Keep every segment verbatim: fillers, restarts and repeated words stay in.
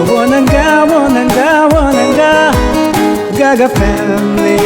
Wananga, wananga, wananga, Gaga family.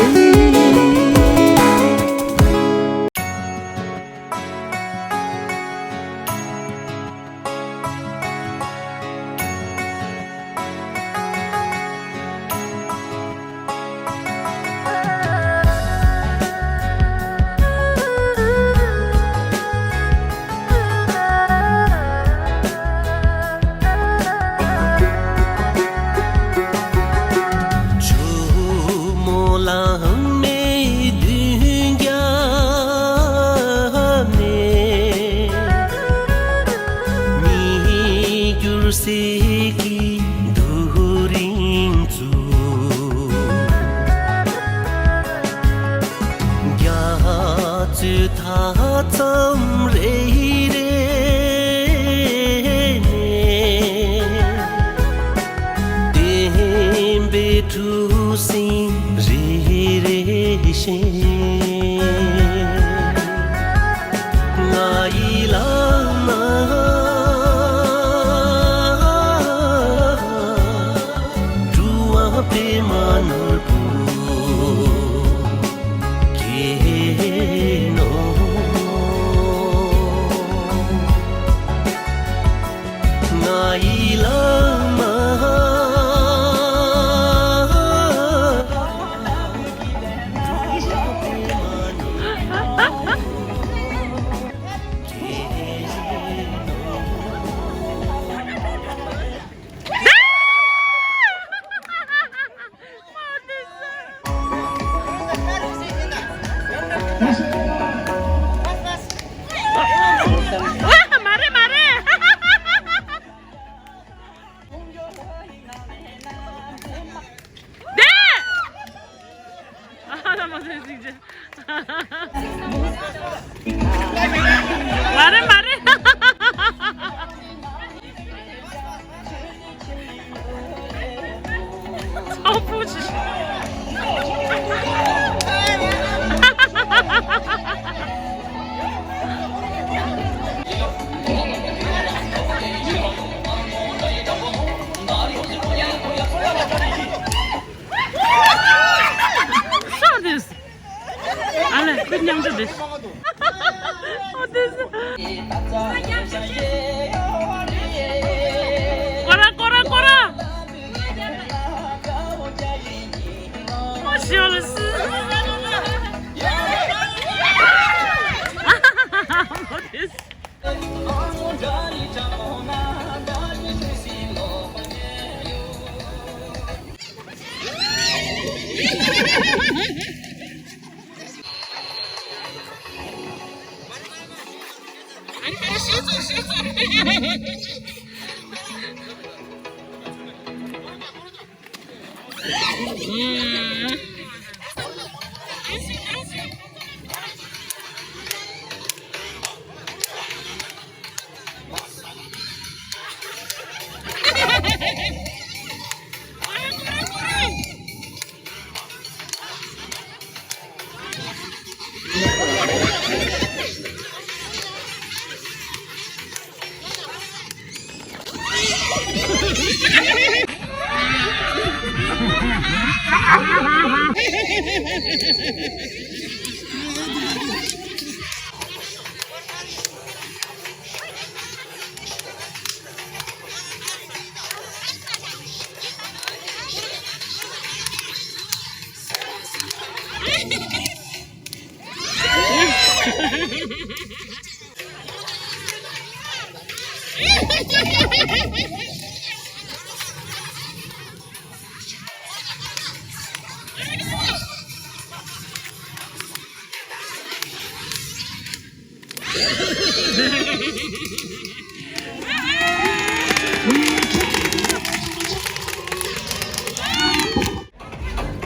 མ་རེད་མ་རེད། བསྡད། ཨ་ལ་མ་ཟེར་ཅིག་བྱས། མ་རེད་མ་རེད། ཚོགས་པུ་ཆེ། ཨ་ལས་ཁོ་མཉམ་དུ་རེད། ཨོ་དེ་སུ། ཀོ་ར་ཀོ་ར་ཀོ་ར། ཨོ་ཞོ་ལ་སུ། ཨོ་དེ་སུ།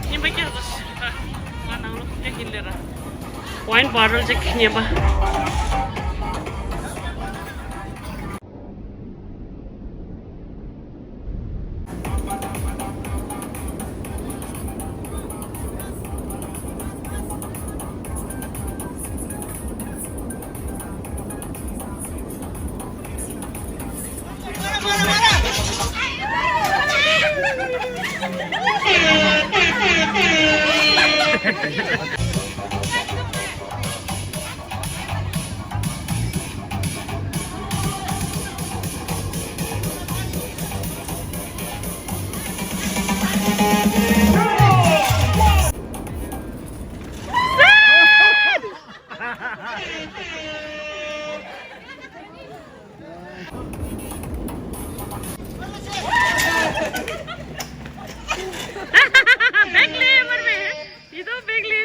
རྔན་པ་སྐྱག་ཟ་ཤི། ང་ནང་ལོགས་སྐྱག་གིན་ལེ་ར། ཝའིན་བྷོ་ཊལ་ཅིག་རྔན་པ། बैक ले, ऊपर में। ये तो बैक ले।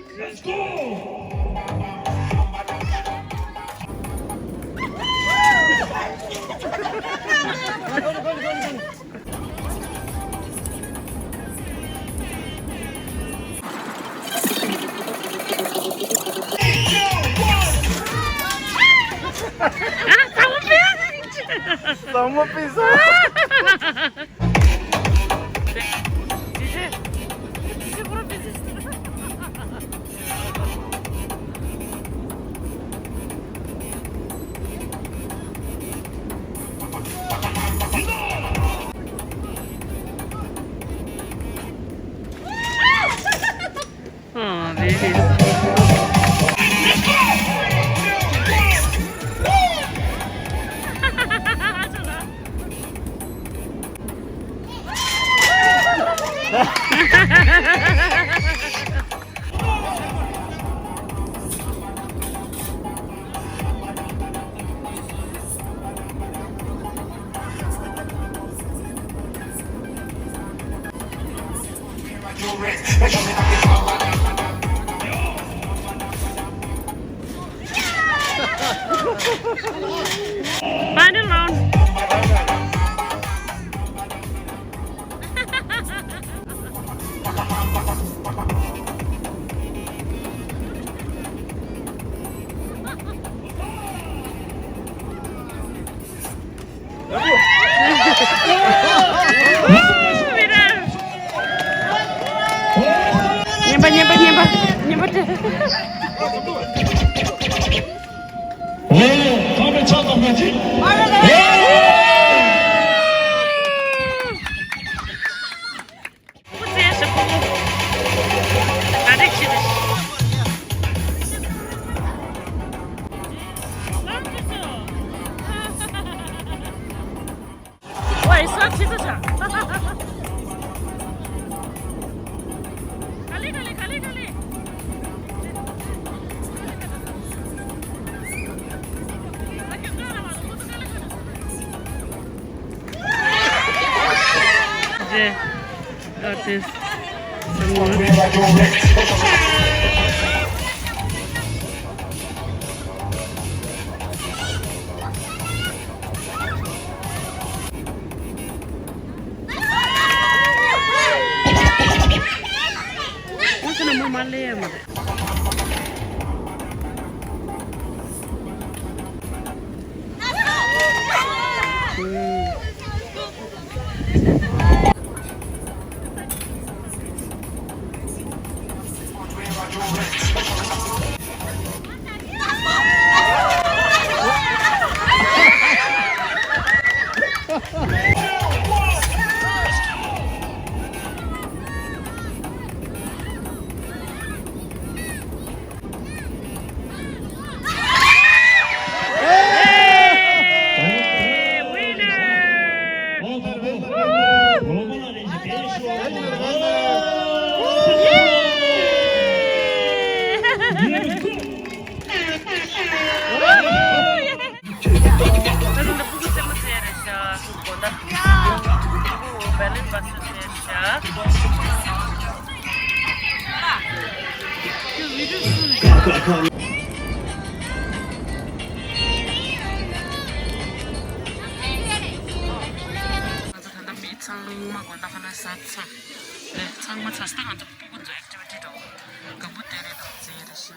Samo pizza. Oh, baby. Final round. ཉན་པ་ཉན་པ་ཉན་པ་ཉན་པ་སྤྲད། ཁོ་ཚོས་ཞིབ་པོ། ང་རེ་ཁྱེར་ཏེ། ཝའི་ས་ཆི་ས་ཆ། ག་ལེ་ག་ལེ་ག་ལེ་ག་ལེ། རེད། Got this. Someone. ཨ་ཁ་ན་མོ་མ་ལེ་ཡ་མ་རེད། ང་ཚོ་ད་ལྟ་མི་ཚང་མ་དགོང་དག་ཁ་ན་ཟ་ཚར་རེད། ཚང་མ་ཚར་སོང་། ང་ཚོ་སྤུ་གུ་ཚོ་ཨེག་ཊི་ཝི་ཊི་འདྲ་བོ་གང་པོ་དེ་རེད་དང་རྩེད་རེད་ཤག་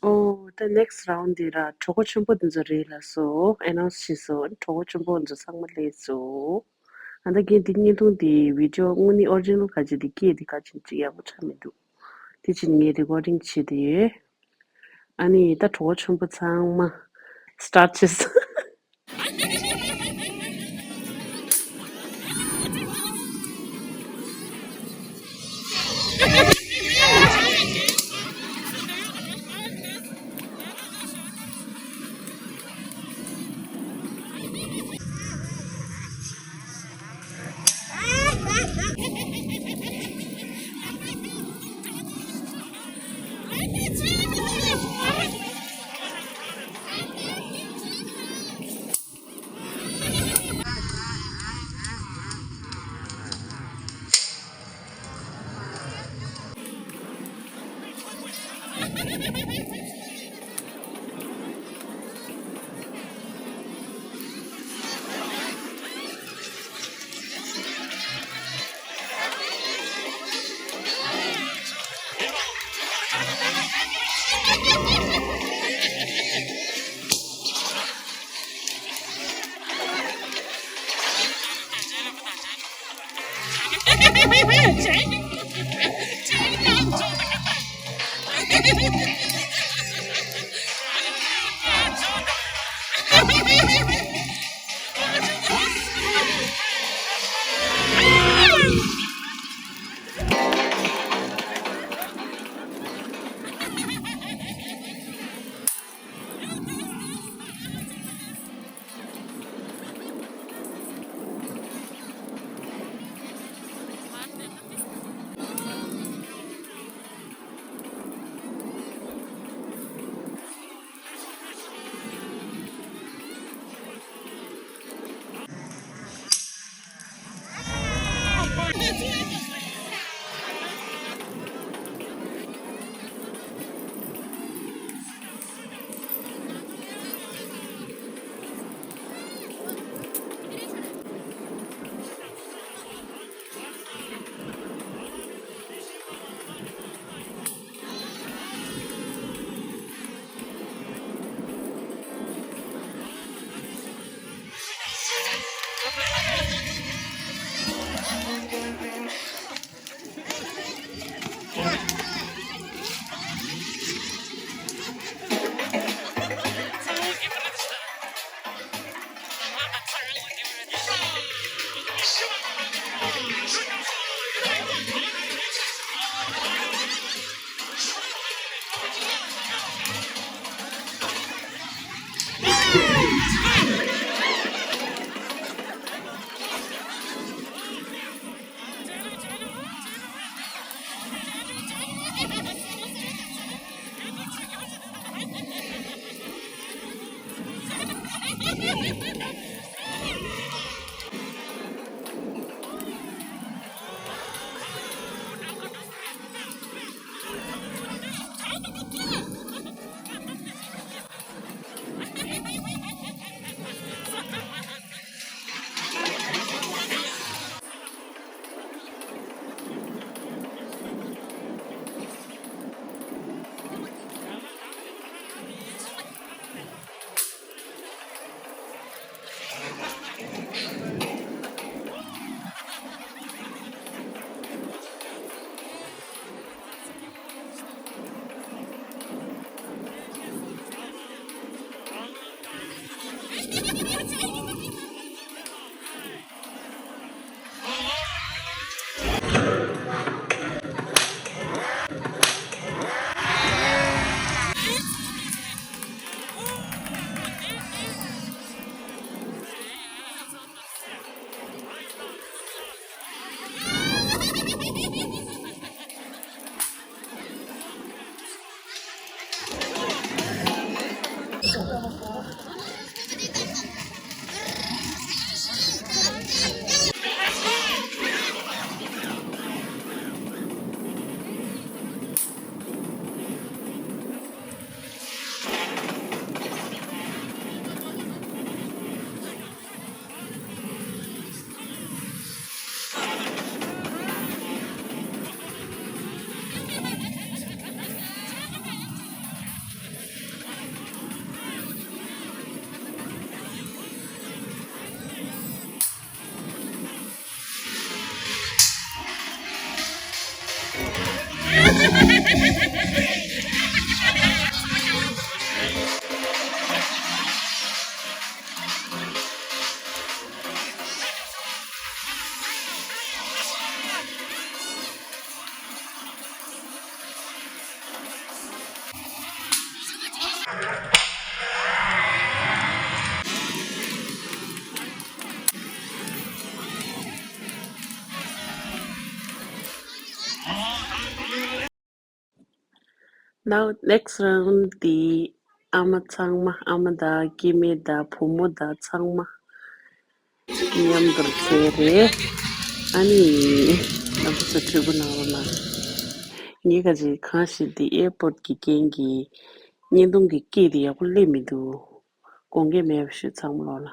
ཨོ། ད་next round འདི་ར་གྲོགས་པོ་ཆེན་པོ་འདི་ཚོ་རེད་ལ་སོ། announce བྱས་སོ། གྲོགས་པོ་ཆེན་པོ་འདི་ཚོ་ཚང་མ་སླེབས་སོ། ཨ་ད་གིན་འདི་བརྙན་ཐུང་འདི་video དངོས་གནས་original ག་ཅིག་འདི་སྐད་འདི་ག་ཅིག་ཅིག་ཡག་པོ་ཆགས་མི་འདུག་དེ་ཕྱིན་ངས་recording བྱས་ཏེ་ཡོད། ཨ་ནི་ད་གྲོགས་པོ་ཆེན་པོ་ཚང་མ་start བྱས་སོ། Now next round འདི་ཨ་མ་ཚང་མ། ཨ་མ་དང་སྐྱེ་དམན་དང་བུ་མོ་དང་ཚང་མ་མཉམ་དུ་རྩེད་རེད། ཨ་ནི་རྣམ་པ་ཚོ་གྲོས་པོ་གནང་རོགས་གནང་། ངས་ཁ་ཅིག་གང་ཞིག་འདི་ཨེར་པོར་གྱི་རྐྱེན་གྱིས་བརྙན་ཐུང་གི་སྐད་དེ་ཡག་པོ་སླེབས་མི་འདུག་དགོངས་འགལ་མེད་པ་ཞུ། ཚང་མ་ལོག་ལ།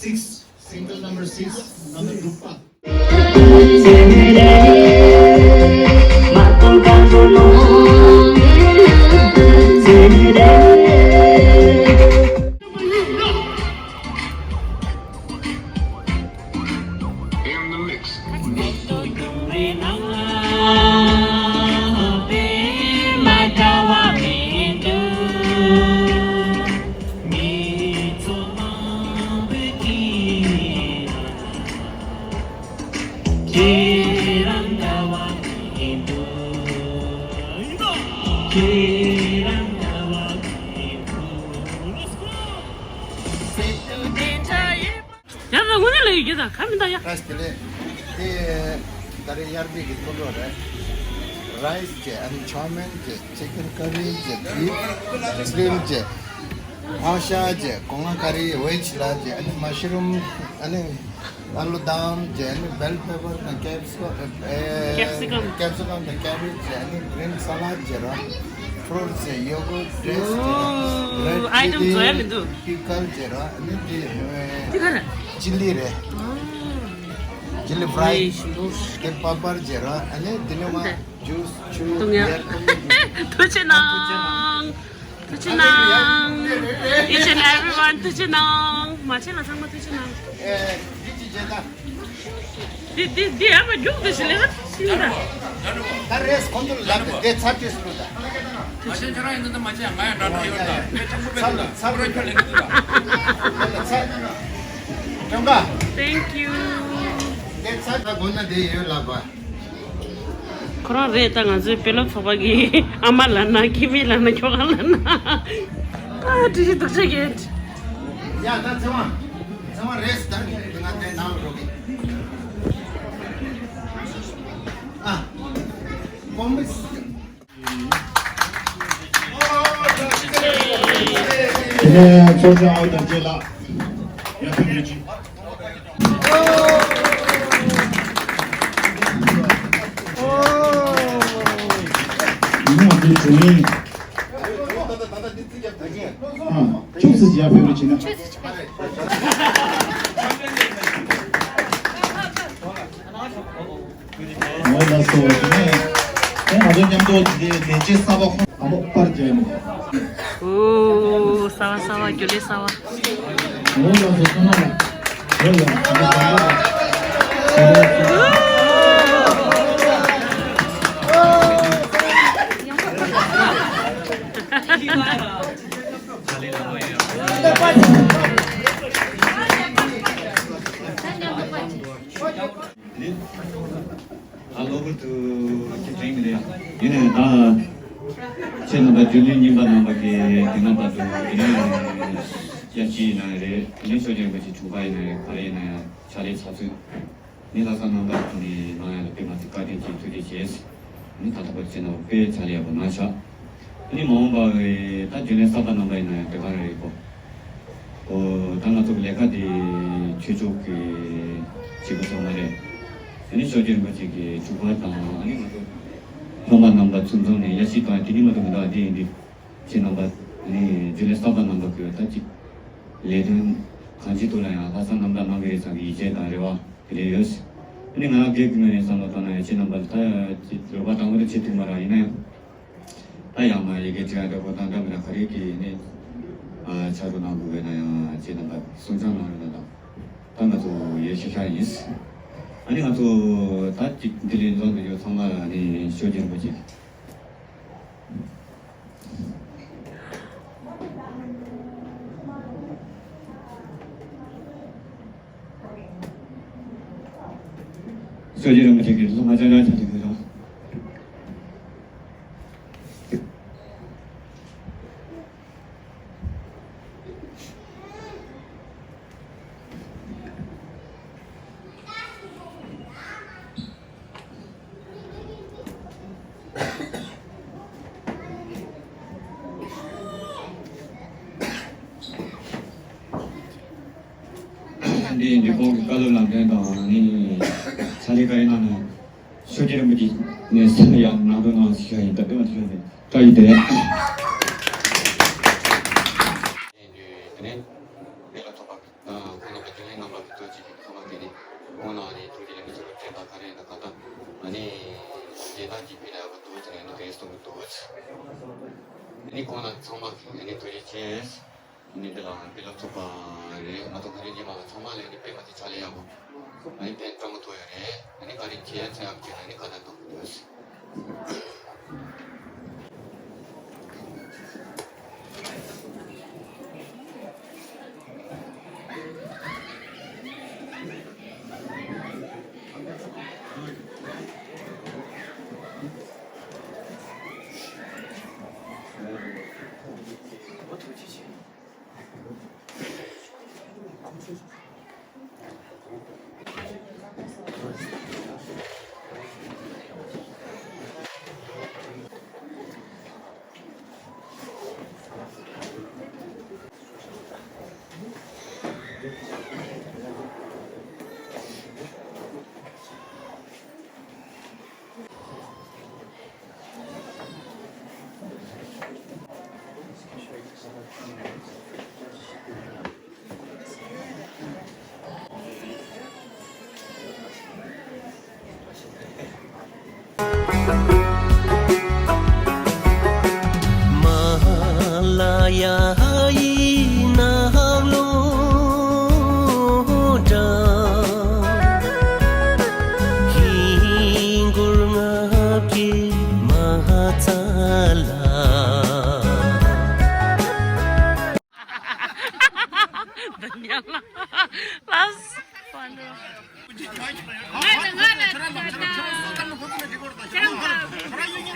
Six, single number six, number group. ཡ་ད་དངོས་གནས་ལ་ཡོད་རྒྱུ་དང་ཁ་མི་འདའ་ཡ། ར་ཤི་དེ་ལས་དེ་ད་རེས་དབྱར་དུས་ཀྱི་ཐོ་ལོ་རེད། རའི་སི་བྱས། ཨ་ནི་ཆའོ་མེན་བྱས། ཅི་ཀན་ཀ་རི་བྱས། བིབ་ཤི་རིམ་བྱས། ཧ་ཤ་བྱས། སྒོ་ང་ཀ་རི་ཝེ་ཇི་ལ་བྱས། ཨ་ནི་མ་ཤི་རུམ། ཨ་ནི་ཨ་ལུ་དམ་བྱས། ཨ་ནི་བེལ་པེ་པར་དང་ཀེབ་སི་ཀམ། ཨེ། ཀེབ་སི་ཀམ། ཀེབ་སི་ཀམ་དང་ཀེ་བེཇ་བྱས། ཨ་ནི་གི་རིན་ས་ལད་བྱས་ར། ཕུ་རུ་ཊི་བྱས། ཡོ་གུར་ཊི་བྱས། ཨོ། རེཌ་ཨའི་ཊམ་ཅི་ལི་བཟོ་ཡ་མི་འདུག་པི་ཀལ་བྱས་ར། ཨ་ནི་དེ་ཅི་ལི་རེད། ཅི་ལི་ཕ་རའི། ཨོ། དེ་ལས་པ་པར་བྱས་ར། ཨ་ནི་དེ་ནས་མ་ཇུས་ཆུ་བཏུང་ཡ། ཐུགས་རྗེ་གནང་། ཐུགས་རྗེ་གནང་། Each and everyone ཐུགས་རྗེ་གནང་། མ་བྱན་ལ་ཚང་མ་ཐུགས་རྗེ་གནང་། ཨེ། འདི་ཅི་བྱས་ད། འདི་འདི་འདི་ཨ་མ་རྒྱུག་འདི་ཞིག་ལས་ཤིང་ད། ད་རེས་ཁོང་ཚོ་ལ་ལབ་དེ་ཚར་ཏེ་སུ་ད། མ་བྱན་ཁྱོད་རང་ཡིན་ད། མ་བྱན་ང་ཡང་འདྲ་འདྲ་ཡོད་ད། མེད་ཆང་བུ་མེད་ད། ཚར་ལ་ཚར་ཁོ་རང་ཁྱོད་ལེན་གི་འདུག་ད། ཚར། ཀྲང་ག། Thank you། དེ་ཚར་ད་དགོས་ན་དེ་ཡོད་ལབ་པ། ཁོ་རང་རེད། ད་ང་ཚོའི་དཔོན་སློབ་ཚོགས་པ་གི་ཨ་མ་ལབ་ན། ཁྱིམ་མི་ལབ་ན། ཁྱོ་ག་ལབ་ན། ཨ། བཀྲ་ཤིས་སྡུག་ཅག་གེད། ཡ་ད་ཚེ་དབང་། ཚེ་དབང་རེད། ད་ང་དེ་ནང་འགྲོ་གི། ཨ། གོམ་པ། དེ་ནས་ཚོགས་ཆུང་ཨའོ་དར་རྒྱས་ལགས། ཡར་ཕེབས་རོགས་གྱིས། ང་ཚོའི་དྲུང་ཡིག་ཨ། ཆུ་ཚོད་ཡར་ཕེབས་རོགས་གྱིས་ན། ངོ་ལ་སོ་དེ་ནས་ང་ཚོ་མཉམ་དུ་དེ་ལས་བྱེད་གསར་པ་ཁོང་ཨ་མོ་པར་རྒྱག་ནས། ཨོ། གསར་པ་གསར་པ། རྒྱུན་ལས་གསར་པ། ངོ་ལ་སོ་ཚང་མ་ལ་ངོ་ལ་སོ་ཚང་མ་ལ། ད་གློ་བུར་དུ་ཁྱེད་དྲན་གྱི་རེད། ཡིན་ནའི་ད་ཁྱེད་རྣམ་པ་རྒྱུན་ལས་རྙིང་པ་རྣམ་པ་གི་དེ་རྣམ་པ་དུ་ཡིན་ནའི་ཡར་ཅི་ཡིན་ན་རེད། ཡིན་ནའི་ཆོས་རྒྱལ་རིན་པོ་ཆེ་དྲུག་པ་ཡིན་ན་རེད། ག་རེ་ཡིན་ན་ཡང་ཕྱག་ལས་ཚགས་ཚུད་ནི་ལྷག་བསམ་རྣམ་དག་ནི་གནང་ཡ་ལ་དཔེ་མ་ཚད་བཀའ་དྲིན་ཆེ། ཐུགས་རྗེ་ཆེ། ནི་ད་ལྟ་བར་ཁྱེད་རྣམ་པ་དཔེ་ཕྱག་ལས་ཡག་པོ་གནང་ཤག་ནི་མ་འོངས་པ་བའི་ད་རྒྱུན་ལས་གསར་པ་རྣམ་པ་ཡིན་ན་ཡང་དེ་ག་རེ་རེད་གོ། ཨོ། ད་ང་ཚོ་གི་ལས་ཀ་དེ་ཆོས་ཕྱོགས་ཀྱི་བྱེད་སྒོ་ཚང་མ་རེད། ཨ་ནི་ཆོས་རྒྱལ་རིན་པོ་ཆེ་གི་དྲུག་པ་དང་། ཨ་ནི་ང་ཚོ་སློབ་མ་རྣམ་པ་ཚུར་འཛོམས་ནས་ཡར་ཞུ་གཏོང་ཡ་དེ་གཉིས་མ་གཏོགས་མི་འདུག་ཨ། དེ་ཡིན་དུས་ཁྱེད་རྣམ་པ་ཨ་ནི་རྒྱུན་ལས་གསར་པ་རྣམ་པ་གི་ད་ཅིག་ལས་དོན་གང་ཅིའི་ཐོག་ལ་ཡང་ལྷག་བསམ་རྣམ་དག་གནང་གི་རེད་བསམ་གི་ཡིད་ཆེས་དང་རེ་བ་དེ་འདྲ་ཡོད། ཨ་ནི་ང་རང་སྒེར་གྱི་ངོས་ནས་བསམ་བློ་བཏང་ན་ཡང་ཁྱེད་རྣམ་པ་ད་ཅིག་རོགས་པ་དང་པོ་དེ་བྱེད་ཐུབ་མ་རེད། ཡིན་ན་ཡང་། ད་ཡང་མ་ཡི་གེ་བྲིས་ཡ་འདྲ་པོ་དང་འདྲ་མི་འདྲ་ག་རེ་གི་ནི་ཨ་ཕྱག་རོགས་གནང་དགོས་ཡོད་ན་ཡང་ཁྱེད་རྣམ་པ་གསུང་བྱང་གནང་རོགས་གནང་དང་། ད་ང་ཚོ་ཡོད་ཤག་ཤག་ཡིན། ཨ་ནི་ང་ཚོ་ད་ཅིག་འདི་ལས་འཛོམས་ཏེ་ཡོད་ཚང་མ་ལ་ནི་ཆོས་རྒྱལ་རིན་པོ་ཆེ། ཆོས་རྗེ་རིན་པོ་ཆེ་གི་སློབ་མ་ཅང་ཅང་ཆ་དེ་གི་རང་། འདི་འདི་ཁོང་གི་བཀའ་སློབ་ལམ་སྟོན་དང་ནི་ས་ལེ་ཀ་ཡི་ནང་ན་ཆོས་རྗེ་རིན་པོ་ཆེ་ནས་སེམས་ལ་ཡང་ནང་དུ་ནང་ཞིག་ཡིན་ད་དེ་མ་ཞིག་ཡིན་བཀྲ་ཡི་དེ་རེད། དེ་ནས་དེ་ལ་ཐོབ་པ། ཁོང་རྣམ་པ་དེ་ནས་རྣམ་པ་ཀུན་ཏུ་ཅིག་གི་ཁ་པར་དེ་ནས་ཁོང་རྣམ་ནས་ཐུགས་རྗེ་ལེགས་མ་ཆེ་བ་དྲན་པ་ག་རེ་ཡིན་ན་གང་ལྟར་ཨ་ནི་རྗེས་དང་གཅིག་པའི་ལས་ཀ་འདུག་ཟེར་ནས་འདུག་གས་གསུང་གི་འདུག་ཨ་ནི་ཁོང་རྣམ་ཚང་མ་ཨ་ནི་ཐུགས་རྗེ་ཆེ། ཨ་ནི་འདི་ལ་དཔེ་ལ་ཐུག་པ་རེད་མ་གཏོགས་ག་རེ་རྗེས་མ་ལ་ཚང་མ་ལས་ནི་དཔེ་མ་དེ་ཆ་ལས་ཡག་པོ་ཨ་ནི་དཔེ་སྤྲང་པོ་ཐུག་ཡོད་རེད། ཨ་ནི་ག་རེ་བྱེད་ཡ་ཆ་ཡག་བྱེད་ན་ཨ་ནི་ག་ད་འདུག་གི་འདུག་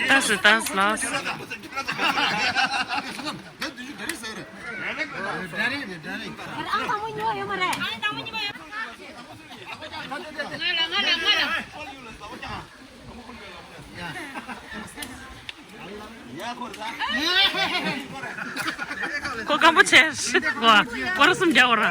ཏཱ་སི་ཏཱ་སི་ལགས། ཁོ་སྐམ་པོ་ཆེ། ཁོ་སྐོར་གསུམ་རྒྱག་བར།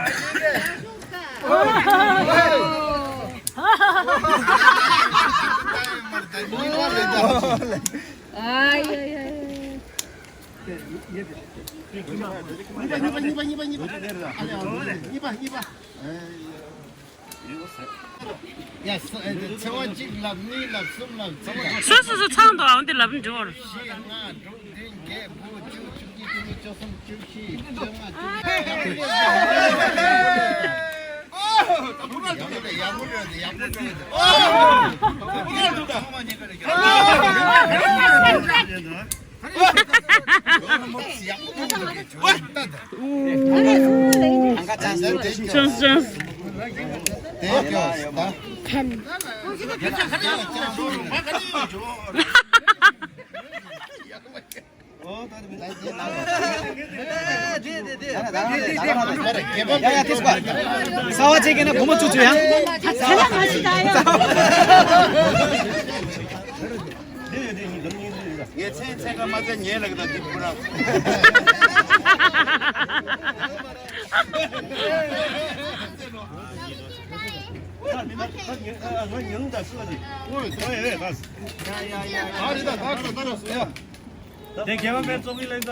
ཡ། ཚེས་པ་གཅིག་ལབ། གཉིས་ལབ། གསུམ་ལབ། བརྩི་ལབ། སོ་སོ་སོ་ཚང་དུ་འོང་དེ་ལབ་འགྲོ། བཞི། ལྔ། དྲུག་བདུན། བརྒྱད། དགུ། བཅུ། བཅུ་གཅིག་བཅུ་གཉིས། བཅུ་གསུམ། བཅུ་བཞི། བཅོ་ལྔ། བཅུ་བདུན། ཡག་པོ་རེད། ཡག་པོ་རེད། ཡག་པོ་རེད། ཚང་མ་ཉེ་ག་རེད། ངས་མཚན་མཚན་ཁ་མ་ཚད་ཉལ་ལ་གི་ད་འདི་ཁོ་རང་། དེ་རྒྱལ་བ་དཔལ་བཙོག་གི་ལེན་ད།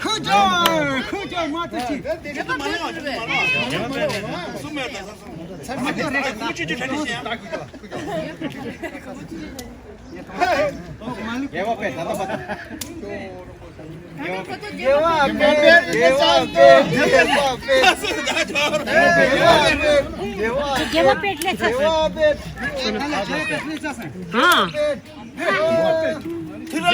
ཁུ་ཅོར། ཁུ་ཅོར་མ་ཏི་ཅི། རྒྱལ་བ་དཔལ་ལེན། གསུམ་མེད་ད་གསུམ། ཚར་མ་ཅོ་རེད། ཁུ་ཅོ་ཅོ་ཁྲ་ནི་ཤི་ཡང་། རྒྱལ་བ་དཔལ་ད་ད་པ་ད། རྒྱལ་བ་དཔལ། རྒྱལ་བ་དཔལ། རྒྱལ་བ་དཔལ། རྒྱལ་བ་དཔལ། རྒྱལ་བ་དཔལ་ལས་ཚར་སོང་། རྒྱལ་བ་དཔལ། ཨ།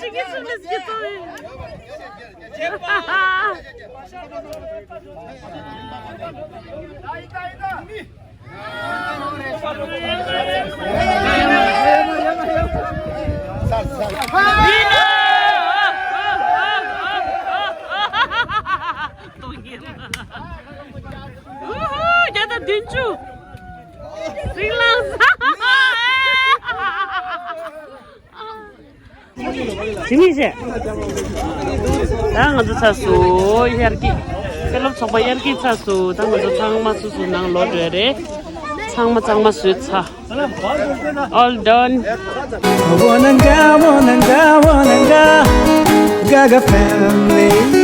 ཅི་གི་སུ་མི་སྐྱིད་ཏོ་ཡི། བརྒྱ་དང་བདུན་ཅུ། རིང་ལངས། དེ་མིན་བྱས། ད་ང་ཚོ་ཚར་སོང་། དབྱར་སྐྱིད། དཔོན་སློབ་ཚོགས་པ་དབྱར་སྐྱིད་ཚར་སོང་། ད་ང་ཚོ་ཚང་མ་སོ་སོ་ནང་ལོག་འགྲོ་ཡ་རེད། ཚང་མ་གཙང་མ་བཟོས་ཚར། All done. Wananga, wananga, wananga, Gaga family.